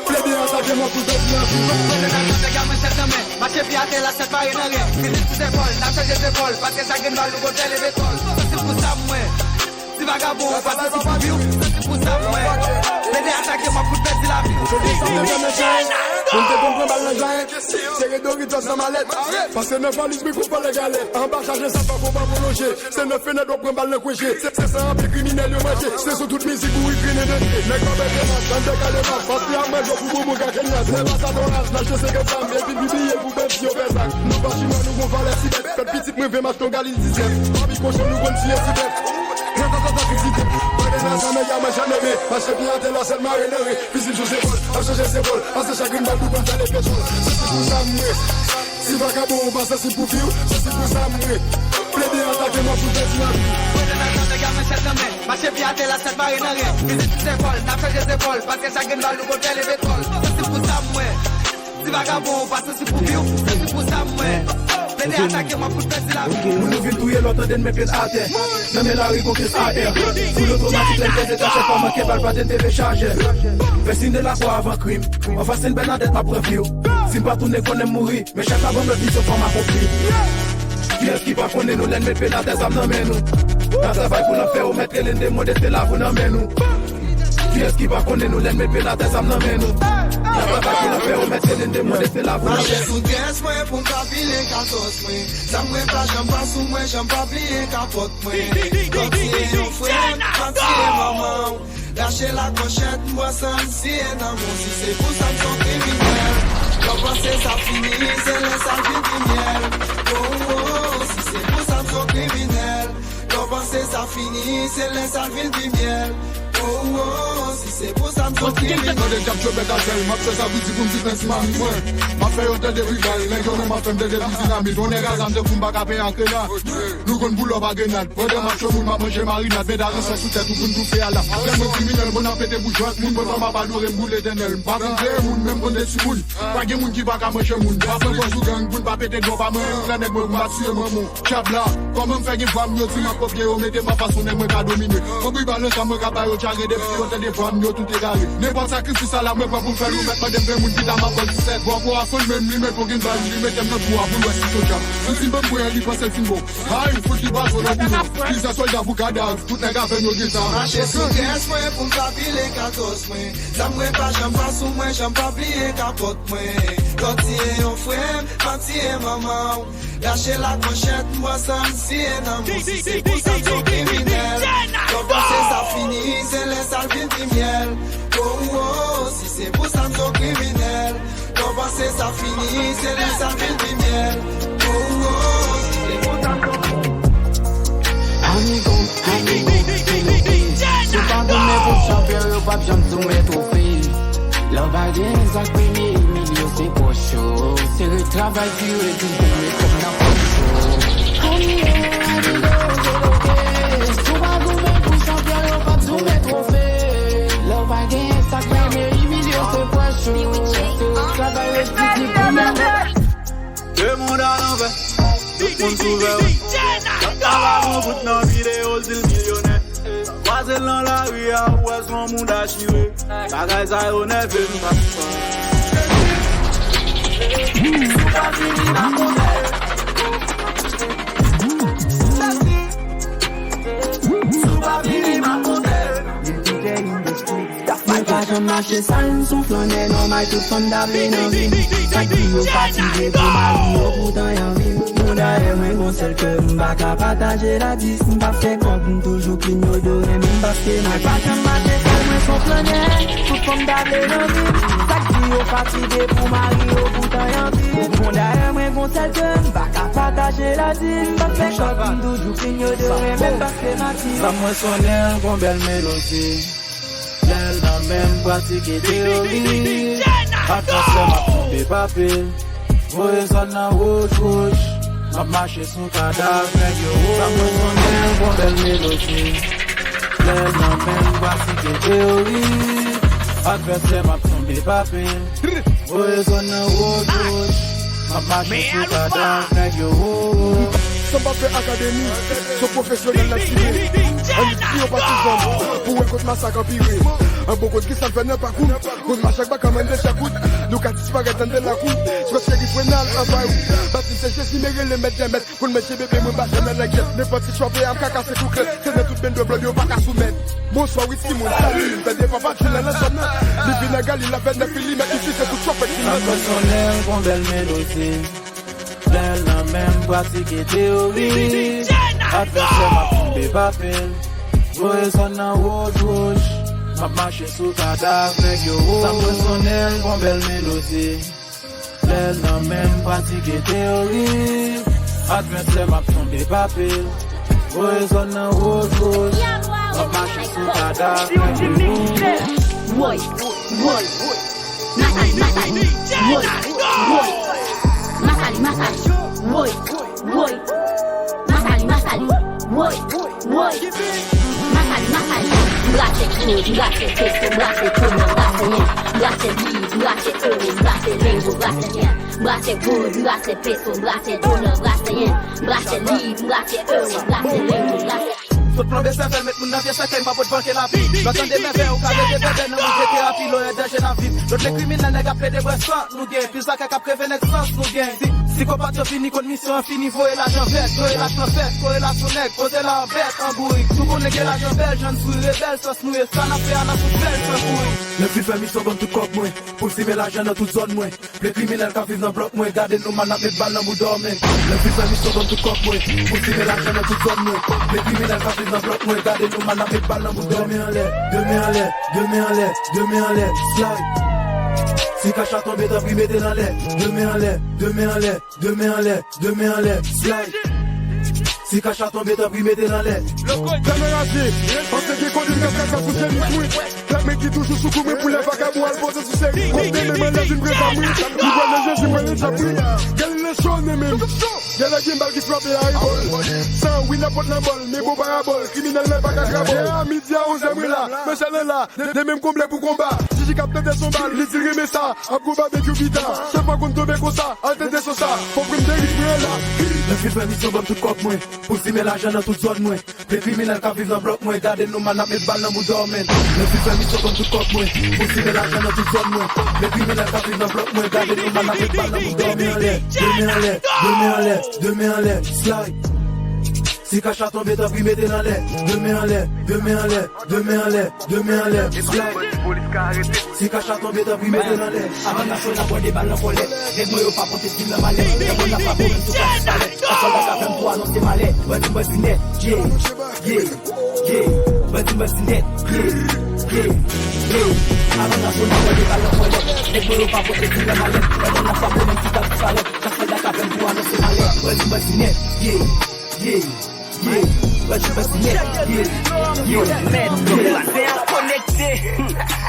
Plede atake mwen pou pèdi lavi. Pale nan zanmi a mwen tèt nan men. Mache pye atè la sèl mare nan ri. Fizi sou zepòl, n ap chanje zepòl. Pase chagrin, bat nou konn fè le petwòl. Se se pou sa m ye. Ti vagabon, ou pa santi pou viv, santi pou sa mwen. Plede atake mwen pou pèdi lavi. Jodi sa te fè nan jay. Moun te konn pran bal nan jay. Sere Doritos nan malèt. Pase nan valiz mwen kou fò lè galèt. Anba chaje sa pa gon pa pwolonje. Se nan fenèt w ap pran bal nan kwen je. Se, se san anpil kriminèl yo manje. Se sou tout mizik ou wi grenen danje. Nèg pa bèt de mas, tann de kale mas. Paske a manje pou bonbon ka kenyas. Lè pa sa ton laj, lache se gen zam. Epi pibliye pou bandi yo fè zak. Nou pa chimè, nou gon valè si bèt. Fèt pitit mwen ven mach ton galil dizyèm. Papi kochon nou konn tiye si bèt. Nan kòkòt ak fizi tèt. Pale nan zanmi a mwen janm renmen. Mache pye atè la sèl mare nan ri. Fizi m sou zepòl, ap chanje zepòl. Pase chagrin, bat nou konn fè le petwòl. Se se pou sa mwen. Si vagabon ou pa sansib pou vi w, se se pou sa mwen. Plede atake mwen pou pèdi lavi. Pale nan zanmi a mwen tèt nan men. Mache pye atè la sèl mare nan ri. Fizi sou zepòl, n ap chanje zepòl. Pase chagrin, bat nou konn fè le petwòl. Se se pou sa mwen. Ti vagabon, ou pa santi pou viv, santi pou sa mwen. Plede atake mwen pou pèdi lavi. Moun nou vin touye lòt tande n met pye n atè. Nan men lari gon pyès A R. Foul otomatik lè n peze kachèt pa manke bal pa tande n te vle chajè. Fè siy de lakwa avan krim. Anfas Sen Bènadèt m ap pran vi w. Si m pa tounen konnen m mouri. Men chak la ban m lòt misyon fò m akonpli. Kiyès ki pa konnen nou lè n met pye n atè zam nan men nou. N ap travay pou lanfè ou mèt rele n demon dete lavi w nan men nou. Kiyès ki pa konnen nou lè n met pye n atè zam nan men nou. N ap travay pou lanfè ou mèt rele n demon dete lavi w nan men nou. Mache sou tèt mwen pou m pa pile katòz mwen. Zam mwen pa janm pa sou mwen, janm pa bliye kapòt mwen. Lòt tiye yon frè m, pa tiye manman w. Rache lakòchèt, m bwè san m siye nan men w. Si se pou sa m se yon kriminèl, lè w panse sa fini, se lè sa vin pi myèl. Oh, oh, oh, si se pou sa m se yon kriminèl, lè w panse sa fini, se lè sa vin pi myèl. Oh, oh, oh, si se pou sa m se yon kriminèl. Tande djab tchopèt atè, m ap fè sa pou di pou m di pèdi mari mwen. M ap fè yo tande pi bal, nèg yo menm ap fè m tande pi dinamit. On nèg a zam tankou m pa ka peye ak grenad. Nou konn boulòp a grenad. Pandan m ap cho moun, m ap manje marinad. Medal ansan sou tèt ou pou n toufe a la. Lè mwen kriminèl, moun ap pete bouch jwèt. Moun mwen pa m ap adore, m boule etènèl. M pa konn veye moun, men m konn detwi moun. Pa gen moun ki pa ka manje moun. Pa pran pòz ou gang pou n pa pete dwòp a mwen. Frè nèg mwen pou m pa tiye manman w. Djab la, kòman m fè gen vwa m yo di m ap kopye yo mete m an fason nèg mwen ka domine. Konpri balansa mwen ka ba yo. Kare depi yo tande vwa m, yo tout egare. Nenpòt sakrifis ala mwen pran pou m fè l, ou mèt mande m ven moun ki ta m ap pran disèt. Bò kò a fann menm li, men fòk gen bal, li mete m nan twou a pou l wè si sodya. Yon ti banm mwen, li panse l fin bon. Ay, fout li pa zo nan bouyon. Plizyè sòlda pou kadav, tout nèg avè m yo gen zam. Mache sou kès mwen pou m pa pile katòz mwen. Zam mwen pa janm pa sou mwen, janm pa bliye kapòt mwen. Lè w tiye yon frè m, pa tiye manman w. Rache l ak manchèt, m pran sa m siye nan men w. Si se pou sa m se yon kriminèl. Lè w panse sa fini, se lè sa l vin pi myèl. Oh, oh, oh, si se pou sa m se yon kriminèl. Lè w panse sa fini, se lè sa vin pi myèl. Oh, oh, oh, si se pou sa m se yon Amigo, amigo, amigo. Si w pa goumen pou chanpyon, yo p ap janm di w men twofe. Lè w pa gen sa k premye, imilye w se pwòch yo. Se retravay ki redi pou met kòb nan pòch yo. Amigo, amigo, se loke. Si w pa goumen pou chanpyon, yo p ap di w men twofe. Lè w pa gen sa k premye, imilye w se pwòch yo. Se retravay redi pou met kòb nan pòch yo. Lemonn alanvè, tout moun sou vè, wi. Sa pa bon bout nan videyo, l di l milyonè. Sa kwaze l nan lari a, ou wè se yon moun achire. Bagay sa yo nève m, papa. Si w pa vini, m a konte. Si w pa vini, m a konte. Mwen pa janm mache sal, m se yon flannè nòmal, tout fanm ta vle nan vi m. Sa k di yo fatige pou mari yo, poutan y anvi m. Bon, dayè mwen gon sèl kè, m pa ka pataje l a dis. M pa fè kòb, m toujou clean, yo dwe renmen m paske m a pa janm mache sal, mwen se yon flannè, tout fanm ta vle nan vi m. Sa k di yo fatige pou mari yo, poutan y anvi m. Bon, dayè mwen gon sèl kè, m pa ka pataje l a dis. M pa fè kòb, m toujou clean, yo dwe renmen m paske m a Sa mwen sonnen l gon bèl melodi. Lè l nan men m pratike teyori. Advèsè m ap tonbe pa pil. Voye zòn nan wouj wouj. M ap mache sou kadav nèg yo. Sa mwen sonnen l gon bèl melodi. Lè l nan men m pratike teyori. Advèsè m ap tonbe pa pil. Voye zòn nan wouj wouj. M ap mache sou kadav nèg yo. Sa m pa fè akademi, se pwofesyonèl n ap tire. Ann di yo pa sou zòn pou wè kot masak anpire. An bon kot ki sa l fè nan pakou. Moun mache ak baka mande chakout. Nou ka disparèt anndan lakou. Se paske li pran nan anba wi. Batim se Jezi, men rele mèt dè mèt. Pou l manje bebe mwen, m pa janm nan langyèt. Nenpòt ti chòfe a, m ka kase kou klèt. Se nan tout bendo blòd yo pa ka soumèt. Bonswa, wi, timoun, salut. Tande papa Dylan nan zòn nan. Li vin nan Galil avè nèf milimèt, li size tout chòfè ki nan zòn nan. Sa fè sonnen l gon bèl melodi. Lè l nan men m pratike teyori. Advèsè m ap tonbe pa pil. Voye zòn nan wouj wouj. M ap mache sou kadav nèg yo. Sa fè sonnen l gon bèl melodi. Lè l nan men m pratike teyori. Advèsè m ap tonbe pa pil. Voye zòn nan wouj wouj. M ap mache sou kadav nèg yo. Woy, woy. Masali, masali. Woy, woy. Masali, masali. Woy, woy. Masali, masali. Woy, woy. Masali, masali. M brase goud, m brase peso, m brase tonan, m brase yen. M brase liv, m brase euro, m brase lengo, m brase yen. M brase goud, m brase peso, m brase dola, m brase yen. M brase liv, m brase euro, m brase lengo, m brase Sot plonbe sèvèl, met moun nan vye sèkèy, m pa pot banke lavi. Lè w tande mèvèy, ou ka rete bèbè nan mouvè terapi, lò e danje lavi. Lòt le kriminèl, nèg ap plede bwè san nou gen. Plis lakay k ap kreve nèg sans nou gen. Si, sikopat yo vini konn misyon an fini, voye lajan vèt, voye lajan vèt, korelasyon nèg, koze la an bèt, an bourik. Nou konnen gen lajan bèl, jan n souri e bèl, sans nou ye sa n ap fè a, n ap fout bèl san kouri. Lè fi fè misyon ban m tout kòb mwen, pou l simen lajan nan tout zòn mwen. Vle kriminèl k ap viv nan blòk mwen, gade nou mal n ap met bal nan bouda w men. Lè fi fè misyon ban m tout kòb mwen, pou l simen lajan nan tout zòn mwen. Vle kriminèl k ap viv nan blòk mwen, gade nou mal n ap met bal nan bouda w men. De men anlè, de men anlè, de men anlè, de men anlè, slide. Si kach la tonbe, tanpri mete l anlè. De men anlè, de men anlè, de men anlè, de men anlè, slide. Si kach la tonbe, tanpri mete l anlè. Dèmen raje, panse gen kòd, li ka fè sa sou tènis mwen. Black men ki toujou sou kou mwen pou lè vagabon al poze sou seri. Kòm demen mwen lè vin prezan mwen. Li pral nan Jezi, mwen nan dyab mwen. Gèl nan cho nan men m. Gèl la gen bal ki frape a ebòl. San wi nan pòt nan bòl, men bon parabòl. Kriminèl men pa ka krabòl. Midi a onz è mwen la, men sèl la. De, de menm konble pou konba. Jiji k ap tande son bal, li di l renmen sa. Ap gwo babekyou pita. Chèf pa konn tonbe konsa. Al tande son sa. Fò prim de rit mwen la. Lè m fin fè misyon, ban m tout kòb mwen. Pou m simen lajan nan tout zòn mwen. Men kriminèl k ap viv nan blòk mwen, gade nou man ap met bal nan bouda w, menn. Lè m fin fè misyon, ban m tout kòb mwen. Pou m simen lajan nan tout zòn mwen. Men kriminèl k ap viv nan blòk mwen, gade nou man ap met bal nan bouda w, men anlè. De men anlè, de men anlè, de men anlè, slide. Si kach la tonbe, tanpri mete l anlè. De men anlè, de men anlè, de men anlè, de men anlè, slide. Si kach la tonbe, tanpri mete l anlè. Avan n ap fè, n ap bwè de bal nan kòlèt. Nèg mwen yo pa pote stil nan malèt. Nèg mwen n ap pa pwoblèm sou kach disparèt. An sòlda sa fè m pou anonse malè. Bandi, bandi nèt, yeah, yeah, yeah. Bandi, bandi nèt, yeah, yeah, yeah. Avan n ap fè, n ap bwè de bal nan kòlèt. Nèg mwen yo pa pote stil nan malèt. Nèg mwen n ap pa pwoblèm sou kach disparèt. An sòlda sa fè m pou anonse malè. Bandi, bandi nèt, yeah. Yeah, yeah, but you must net, yeah, yeah, yeah. Mèt, se an konekte.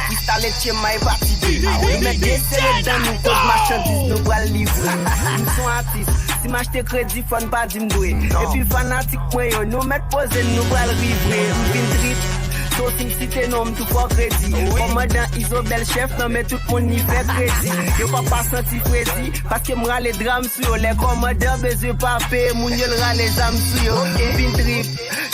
Freestyle etche may pati de. Nou mèt desere dan nou koz machandiz nou pral livre. Nou son atis. Si m achte kredi, fò n pa di m dwe. Epi fanatik mwen yo, nou mèt poze n, nou pral rive. M vin trip. So si m site non m tou fò kredi. Kòmandan Izo bèl chèf nan men tout moun li fè kredi. Yo p ap pa santi fredi. Paske m rale dram sou yo. Lè kòmandan bezwen pa peye moun yo, l rale zam sou yo. M vin trip.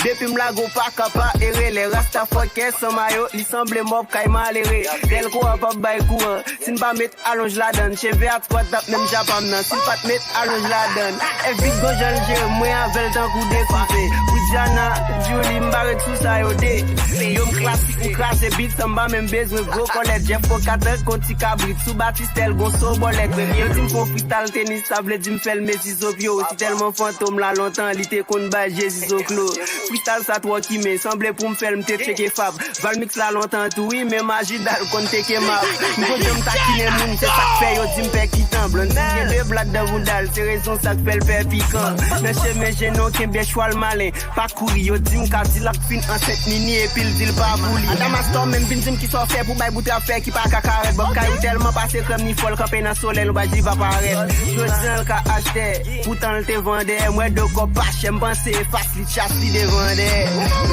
Depi m lage w pa ka pa ere. Lè rasta fòkè san mayo, li sanble mòb kay malere. Dèlko a p ap bay kouran. Si n pa met alonj ladann, cheve a twat t ap menm jan pa m nan. Si n pa t met alonj ladann, Evit gon jan l jere m, mwen avè l tankou de kouzen. Widiana, Julie, m pa ret sou sa yo de. Yo m klasik, m kraze bit, san m pa menm bezwen gwo kòlèt. Jeff Kokatan, konn ti kabrit, sou Batistèl, gon so bòlèt. Yo di m fè yon freestyle tenis, sa vle di m fè l mezi zo pye w. Si tèlman fantom la lontan, li te konn bay Jezi zo klo. Freestyle sa twò kimen, sanble pou m fè l, m te tcheke Fab. Valmix la lontan tou wi, men maji dal konn teke map. M gon janm takinen moun, se sa k fè yo di m pè kitan. Blondedy gen de blad dan bounda l, se rezon sa k fè l pè pikan. Nan chemen jenon kenbe chwal malen, pa kouri, yo di m Kadilak fin ansent Nini epi l di l pa pou li. Adamastor menm vin di m kisa w fè pou bay bout rap fè ki pa ka karèt. Bòb Kay ou tèlman pase krèm ni fò l kanpe nan solèy, lonbraj li pa parèt. Jodi an l ka achtè, poutan l te vandè. M wè do kòb pa chè, m panse efas li tchas li devan dèyè.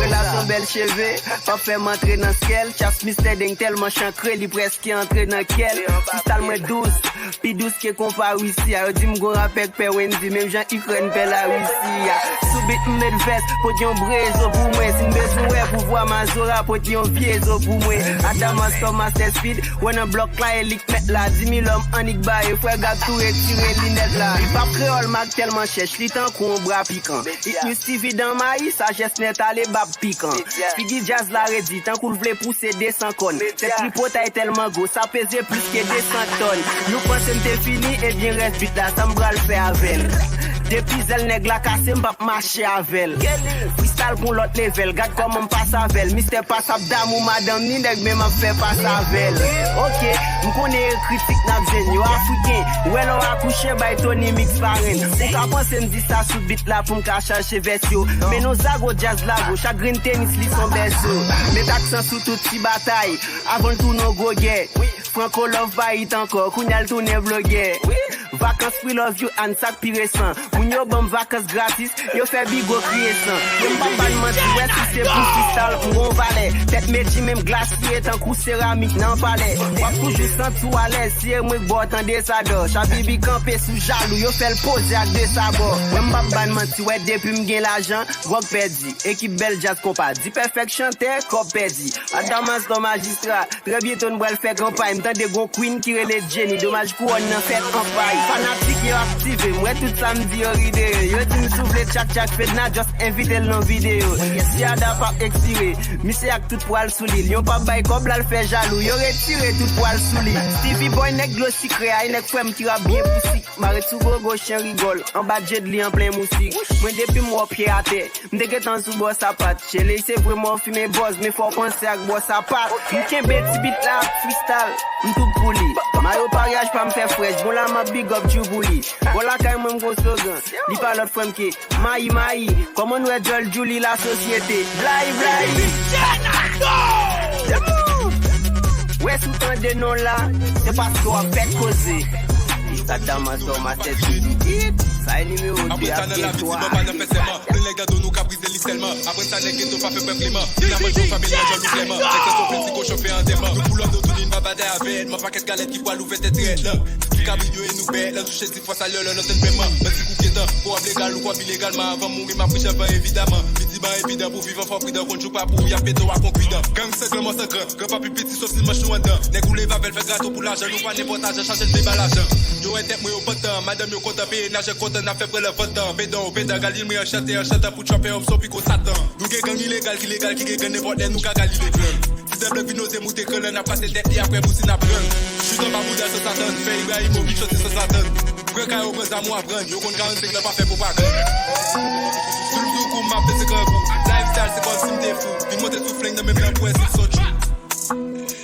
Relasyon bèl cheve, p ap fè m antre nan skèl. Tchas Mistè Deng tèlman chankre, li prèske antre nan kè l. Freestyle mwen dous, pi dous ke konpa Wisi a. Yo di m gon rapè k pè Wendyy, menm jan Ikrèn pè Larisi a. Sou bit m met vès, pote yon brezo pou mwen. Si n bezwen wè pouvwa Mazora, pote yon vye zo pou mwen. Adamastor Master Speed, wè nan blòk la e li k mèt la. Di mil lòm annik baye, frè Gab tou retire linèt la. Li p ap kreyòl, mag tèlman chèch, li tankou yon bra pikan. Itni Steevy dan mayi, sajès nèt ale bab pikan. Figi djaz la redi, tankou l vle pouse de san kòn. Tèt tripotay tèlman gwo, sa peze plis ke de san tòn. Nou panse m te fini, ebyen rès bit la, sa m pral fè avè l? Depi zèl nèg la kase, m p ap mache avè l. Freestyle gon lòt level, gad kòman m pase avè l. Mistè pas ap damou madanm ni nèg, men m ap fè pas avè l. Ok, m konnen e kritik n ap jwenn yo. Afriken, wè lè w akouche, bay Tony Mix parenn. Ou ka panse m di sa sou bit la pou m ka chache vès yo. Men nou zago djaz lago, chak grenn tenis li son bèzo. Met aksan sou tout ti batay, avan l tounen yon gwo gè. Franco Love pa it ankò, kounye a l tounen blogè. Vakans Free Love You Ann, sa k pi resan. Moun yo ban m vakans gratis, yo fè bigo kriye san. Yo m p ap ba n manti, wè si se pou freestyle, m gon valè. Tèt Medjy menm glasye tankou seramik nan palè. W ap toujou santi w alèz, si e mwen k ba w tande sa dò. Shabibi kanpe sou jalou, yo fè l poze ak de sabò. Mwen m p ap ba n manti, wè depi m gen lajan, gwòg pèdi. Ekip bèl djaz konpa, D-Perfect chantè, kòb pèdi. Adamastor majistra, trè byento n pral fè kanpay. M tande gon queen ki rele Jenny, domaj kouwòn nan fèt an pay. Fanatik yo aktive, m wè tout sa m di yo ride. Yo di m si w vle tchak tchak Fedna, just envite l nan videyo. Si Ada p ap ekspire, misye ak tout pwal sou li. Lyon p ap bay kòb la, l fè jalou. Yo retire tout pwal sou li. Stevie Boy, nèg dlo sikre a, e nèg frè m ki rap byen pou sik. Mare sou gogo, chen rigòl. Anba djed li an plen mousik. Mwen depi m wè w pye atè. M te gentan sou bò sapat. Cheley se vre mò fimen bòz, men fò w panse ak bò sapat. M kenbe ti bit la ak freestyle, m tout pou li. Mayo paryaj pa m fè frèch, bon la m ap big up Djou pou li. Bò lakay mwen m gon slogan, li pa lòt frè m ke mayi mayi. Kòman n wè djòl Djou li lasosyete? Blayi blayi. Wè si w tande non la, se paske w ap fèt koze. Sa Damas Thomas tèt sou li. Sa e nimewo de ak de twa. Apre sa nan lavi, ti bò pa nan fè sèman. Le nèg nan do nou ka brize li sèlman. Apre sa nèg geto pa fè pèp kleman. Si la manjè w fè mennaj an nou klèman. Nèg sa son pil ti kochon fè antèman. Nou pou lòm nou tounen pa batay avè l. Man pakèt galèt ki pral ouvè tèt rèd lan. Kabrit yo e nou bèt, lè touche ti fwa sa lè lè nan tèt pèman. Mwen ti kou pyetan, pou w ap legal ou k w ap ilegalman. Avan mouri m ap riche avan evidaman. Piti ban evidan pou vivan fò pridan. Konn jou pa pou ou y ap pete w ak on kwidan. Gang sanglan mò sangran. Gran pa pi piti sof si manch nou anndan. Nèg ou leve avè l fè grato pou lajan. Nou pa nenpòt ajan chache l peye ba lajan. Yo wè tèt mwen yo pantan. Madanm yo kontan peye naje kontan n ap fè pran lè vantan. Pedan ou pedan gal li mwen an chante an chantan pou trapè òm son piko satan. Nou gen gang ilegal ki legal ki gen gang nenpòt lè nou ka gali lekran. Si dèblè vin oze moute kran lè n ap kase tèt li apre bousi n ap pran. Chita anba bouda san satan, fè Ibrahimovic soti san satan. Pran kay ou pran zam ou aprann, yo konn karannsenk lan pa fè pwopagann. Soulm sou kou m ap peze grangou, lifestyle se kòmsi m te fou. Vin monte sou flenk nan menm nan pou wè si m sòt chou.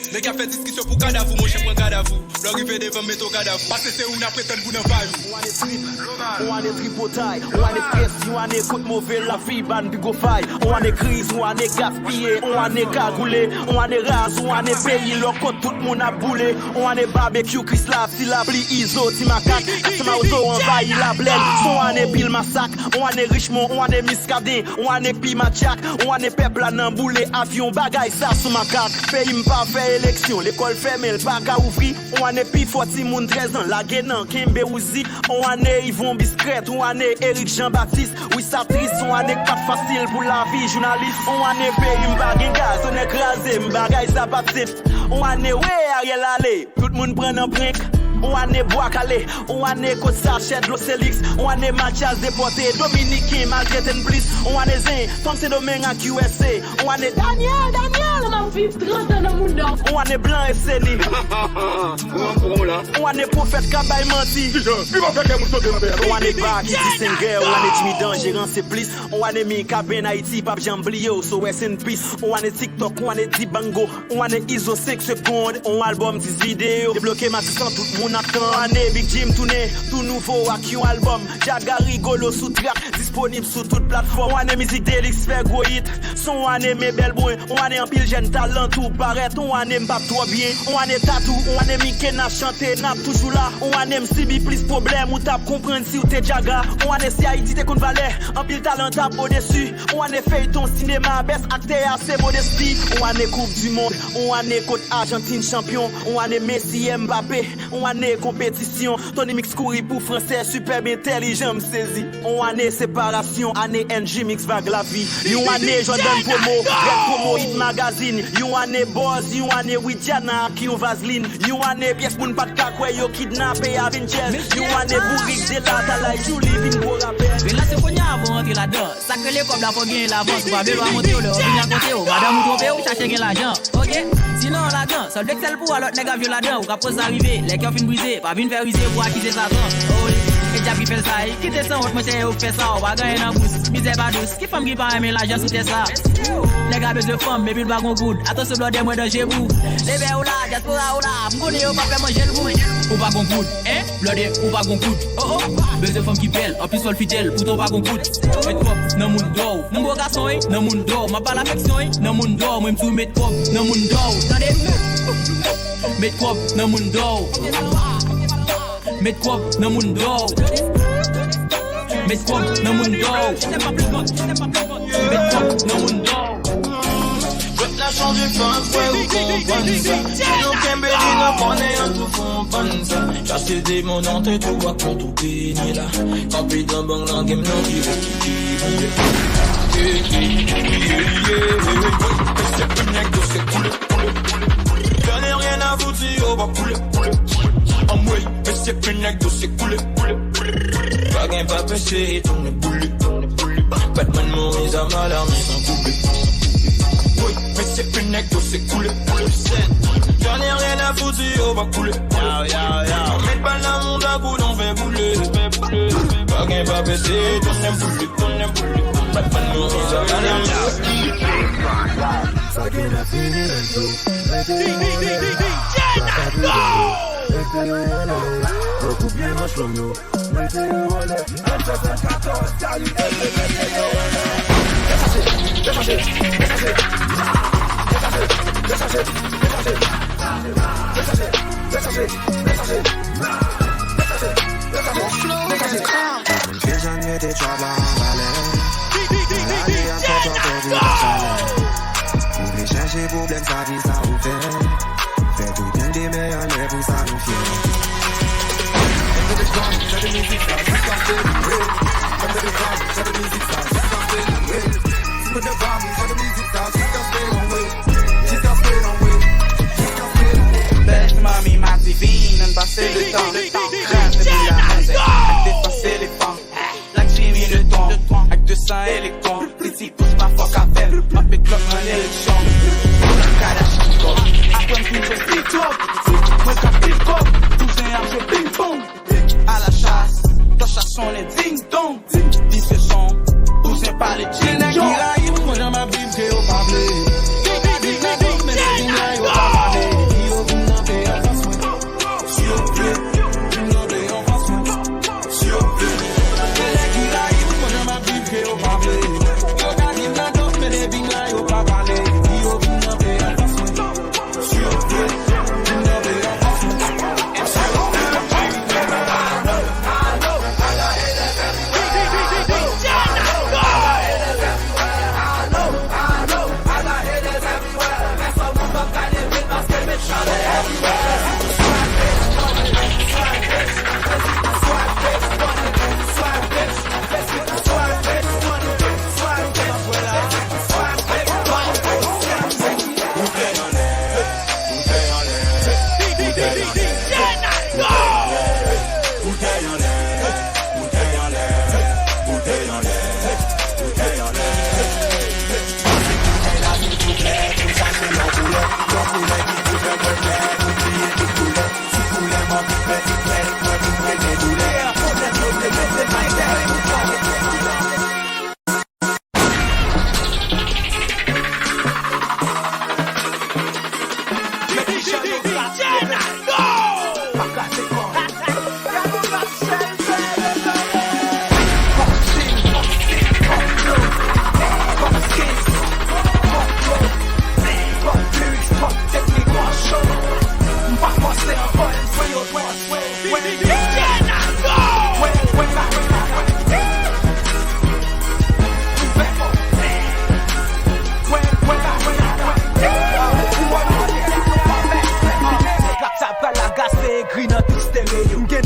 Nèg y ap fè diskisyon pou kadav ou, monchè pran gadav ou. Lè w rive devan m mete w gadav ou. Pase se ou n ap pretann pou nan vay ou. Ou ane trip, ou ane tripotay, ou ane strès, ou ane kout move lavi ban pi gwo fay. Ou ane kriz, ou ane gaspiye, ou ane kagoule, ou ane raz, ou ane peyi lòkòt tout moun ap boule. Ou ane babekyou Krisla, si lapli izo, ti makak, ak ti mawozo anvayi laplèn. Ou ane pil masak, ou ane Richmond, ou ane Miskaden, ou ane pi matyak, ou ane pèp la nan boule avyon bagay sa sou makak. Peyi m pa fè eleksyon, lekòl fèmen l pa ka ouvri. On ane pi fò timoun trèz an lage nan kenbe Uzi. On ane Yvon Biskrèt, on ane Eric Jean Baptiste, wi sa tris. On ane k pa t fasil pou lavi jounalis. On ane peyi m pa gen gaz, tonnè kraze m, bagay sa p ap senp. On ane wi Ariel ale, tout moun pran nan prank. On ane bwa kale, on ane kot sachè dlo Selix. On ane Mathias depòte, dominiken maltrete n plis. On ane zen, fanm Sendomeng ak U S A. On ane Daniel, Daniel, m ap viv trant an nan mounda w. On ane blan e seni. Ou an kou la. On ane pwofèt k ap bay manti. Kijan? Li pa fè kè moun sote nan tè a, non. On ane Baky di Sengè, on ane Jimmy Dangeran se plis. On ane Mika Ben Ayiti p ap janm bliye w, so rest in peace. On ane TikTok, on ane Dibango, on ane Izo senk segonn, on albòm dis videyo. Debloke matis lan tout moun ap tann. On ane Big Jim tounen tou nouvo ak yon albòm. Djaga Rigolo sou trak, disponib sou tout platfòm. On ane mizik Delix fè gwo hit. Se on ane Mebèl Brun, on ane anpil jèn talantou parèt. On ane m p ap twò byen, on ane Tatou, on ane Mikena chante, n ap toujou la. On ane m sibi plis pwoblèm, ou t ap konprann si w te Djaga. On ane si Ayiti te konn valè, anpil talan t ap odesi. On ane feyton, sinema, bèst aktè a se Modesty. On ane koup di mond, on ane kot Ajantin chanpyon. On ane Messi, Mbappé, on ane konpetisyon. Tony Mix kouri pou fransè, sipèb entèlijan m sezi. On ane separasyon, ane N G Mix vag lavi. Yon ane Jordan promo, Red promo, Hit Magazine. Yon ane bòz, yon ane Widiana ak yon vazlin. Yon ane pyès moun pa t ka kwè yo kidnape Avengers. Yon ane bourik Jela, Talay Julie vin gwo rapè. Relasyon kounye a avan w antre ladan. Sa k rele kòb la fò w genyen lavans. Ou pa vle lwa monte w lè yo vin rakonte w. Madanm ou twonpe w, chache gen lajan. Oke, sinon ladan. Sòl vle k sèl pou a lòt nèg ap jwe ladan. Ou ka poze arive, lè kè w fin brize. Pa vin fè rize pou akize Satan. Oh wi, e dyab ki fè l sa, wi. Kite sanwont, monchè, yo k fè sa. Ou pa gen anyen nan bous, mizè pa dous. Ki fanm ki pa renmen lajan sou tè sa? Nèg la bezwen fanm, epi l pa gon goud. Atansyon, blòdè, mwen danje pou. Leve ou la, dyaspora ou la. M konnen yo p ap fè manje l pou. Ou pa gon goud, en? Blòdè, ou pa gon goud. Oh, oh. Bezwen fanm ki bèl, anplis fò l fidèl. Poutan ou pa gon goud. Met kòb nan moun dò w. Nan bo gason, wi, nan moun dò w. M ap pale afeksyon, wi, nan moun dò w. Mwen m tou met kòb nan moun dò w. Tande? Met kòb nan moun dò w. Met kòb nan moun dò w. Met kòb nan moun dò w. Met kòb nan moun dò w. Jwèt la chanje fòk frè ou konprann sa. Si nou kenbe li nan konnen an tou fon pann sa. Chache demon nan tèt ou ak kont ou. Vini la, kanpe dan bang nan game nan ki wè ki ki vini. Mesye pou nèg yo se koule, koule, koule, koule. J'en ai rien à foutre si yo pa koule, koule, koule. Anmwey, mesye pou nèg yo se koule, koule, koule. Pa gen pa pese e tounen boule, tounen boule. Batman Moïse a mal armé san koupe. Woy, mesye pou nèg yo se koule, koule. J'en ai rien à foutre si yo pa koule. Met bal nan moun la pou nou fè boule. Pa gen pa pese, tounen boule, tounen boule. Batman Moïse a mal armé. Sa gen nan fini nan yo. Mete yo anlè. Mete yo anlè. Yo koupe manch nou. Mete yo anlè. M sèt san katòz, Cali, mete yo anlè. Dechaje, dechaje, dechaje. Dechaje, dechaje, dechaje. Dechaje, dechaje, dechaje. Dechaje, dechaje, dechaje. Deja n mete tchwab la an valè. Lari an fè tchwab pèdi nan chalè. Ou vle chèche pwoblèm, sa ki sa ou fè. Fè tout moun te men anlè pou sa nou fyè.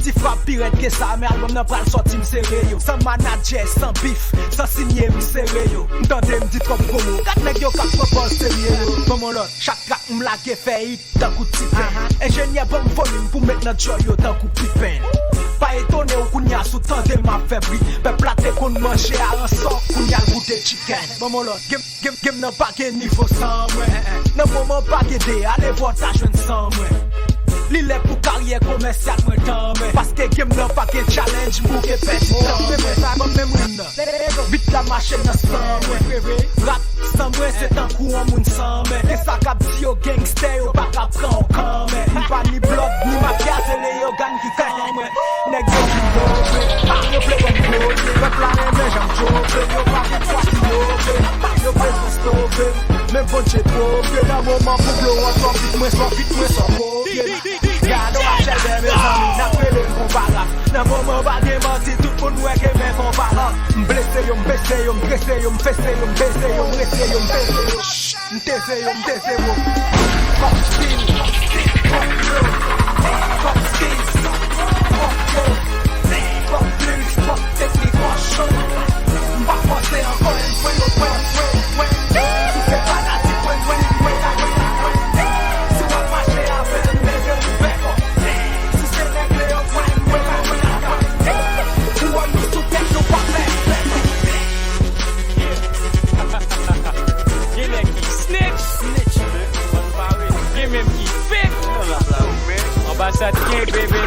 Ti frap pi rèd ke sa, men albòm nan pral sòti, m sere yo. San manadjè, san bif, san sinye, m sere yo. M tande m di twòp gwo mo. Gad nèg yo k ap pran pòz serye yo. Ban m yon lòt, chak trak m lage fè it tankou ti pen. Enjenyè ban m volim pou met nan djòl yo tankou pipen. Pa etone w kounya si w tande m ap fè bri. Pèp la te konn manje aransò, kounya l goute chicken. Ban m yon lòt. Game, game nan pa gen nivo san mwen. Nan moman pa gen de, ale vwa w ta jwenn san mwen. Li lè pou karyè komèsyal mwen tan mwen. Paske game nan pa gen challenge, m bouke pèdi tan mwen. Ban m menm rim nan. Bit la mache nan san mwen. Rap san mwen se tankou yon moun san men. Gen sa k ap di yo gangstè, yo pa ka pran w kanmen. M pa ni blòd, ni mafya, se Leyogàn ki kan mwen. Nèg yo vin dope, pa yo vle ban m kote. Pèp la renmen jan m chofe, yo pa gen kwa ki love. Yo bezwen stope m, men Bondye twofe. Nan moman pou blow up, sò vit mwen, sò vit mwen, sò koke. Gade w ap chèlbè, mezanmi, n ap rele l konparan. Nan moman pa gen manti, tout moun wè ke men konparan. M blese yo, m pese yo, m trese yo, m fese yo, m beze yo, m rese yo, m pese yo. M teze yo, m teze yo. Fuck skill, fuck skill, fuck skill, fuck yo. Fuck plus, fuck teknik, fuck show. M pa fòse ankò, m fwe yo, fwe, fwe, fwe. Si se fanatik mwen, mwen, mwen, mwen, mwen. Si w ap mache avè m, leve m fè kò. Si se nèg Leyogàn, mwen, mwen, mwen, mwen. Pou wè nou sou tèt nou pa fè, fè, fè. Gen nèg ki snitch. Snitch. Gen menm ki fake. Anbasad kenbe, baby.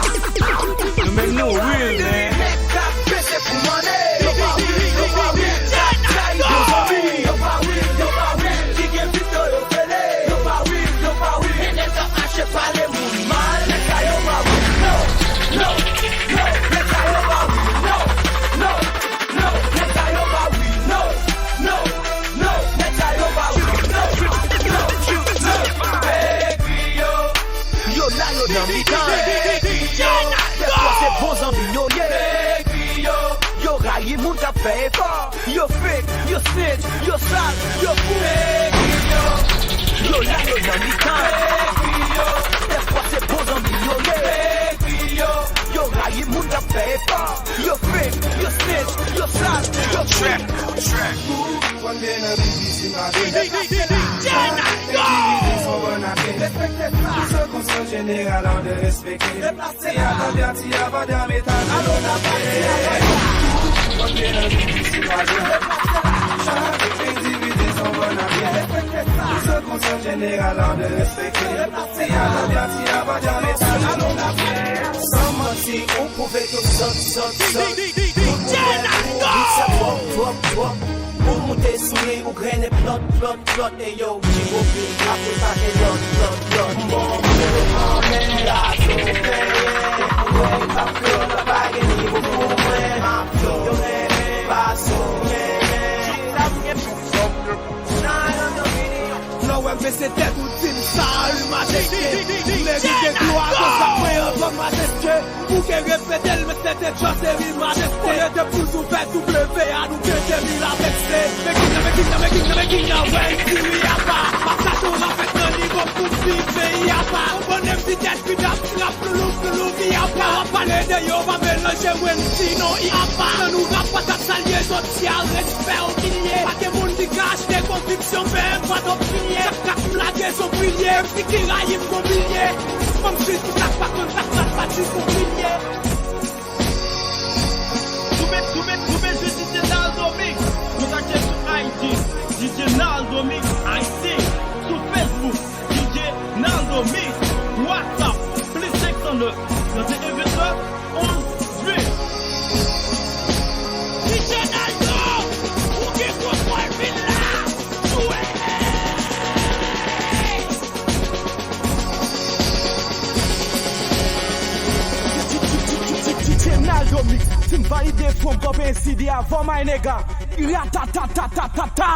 Nou menm nou real, man. Nèg k ap pese pou mande. Yo pa real, yo pa real. Sa yo zanmi. Yo pa real, yo pa real. Ki gen videyo yo fele. Yo pa real, yo pa real. Nèg k ap mache pale moun mal. Nèg sa yo pa real. No, no, no. Nèg sa yo pa real. No, no. No, nèg sa yo pa real. No, no, no, nèg sa yo pa real. No, no, no. Yo la, yo nan mitan. Dèfwa se bon zanmi yo ye. Yo rayi moun k ap fè efò. Yo fake, yo snitch, yo sal, yo fou. Yo la, yo nan mitan. Dèfwa se bon zanmi yo ye. Yo rayi moun k ap fè efò. Yo fake, yo snitch, yo sal, yo trap. Ou konn gen nan divize pa gen. Divize son bon afè. Respekte sa. Pou se konsa jeneral an de respekte. Ti avandè, ti avandè metal. Alò n ap pale. Ou konn gen nan divize pa gen. Chak endividi son bon afè. Respekte sa. Pou se konsa jeneral an de respekte. Ti avandè, ti avandè metal. Alò n ap pale. San manti, ou pwouve ke w sòt, sòt, sòt. Tout moun wè ou, ou sa twòp, twòp, twòp. Ou moute sou li, ou grennen plòt, plòt, plòt. E yo, Chico P, apre sa gen lòt, lòt, lòt. Bon, pou yo konnen la sou peye. Ou wè, m ap fè, pa gen nivo pou mwen, m ap fè, yo renmen pa sou mwen. Lè w wè m bese tèt ou di m salut majeste. M merite glwa konsa mwen an grann majeste. Ou ke repete l men se te djòseri majeste. Kote de pouz ouvè W A nou te te mil avèk se. Making nan, making nan, making nan, making nan, wè, si wi apa. M ap chache w nan fèt nan nivo pou viv peyi apa. Ou konnen m ti tèt pi dap, trap, loulou, loulou, vi apa. W ap pale de yo, pa melanje mwen, sinon i apa. Nan nou rap, pa t ap salye, jodi a, respè ou pilye. Pa gen moun ki ka achte konviksyon, men pa t ap pilye. Chak kat m lage, son pilye, m di ki rayi m gon pilye. Fanm jis pou sa k pa konn sa k mal pa jis gon pilye. Ou be-, ou be-, ou bezwen D J Naldo Mix? Kontakte sou I G, D J Naldo Mix Haiti. Sou Facebook, D J Naldo Mix. WhatsApp, plis senk san nèf, trannteyen vennsèt, onz uit. D J Naldo, ou gen kontwòl vil la. Jwe! D J Naldo Mix, si m valide fon kòb en C D avan my nigga. Ratatatatata.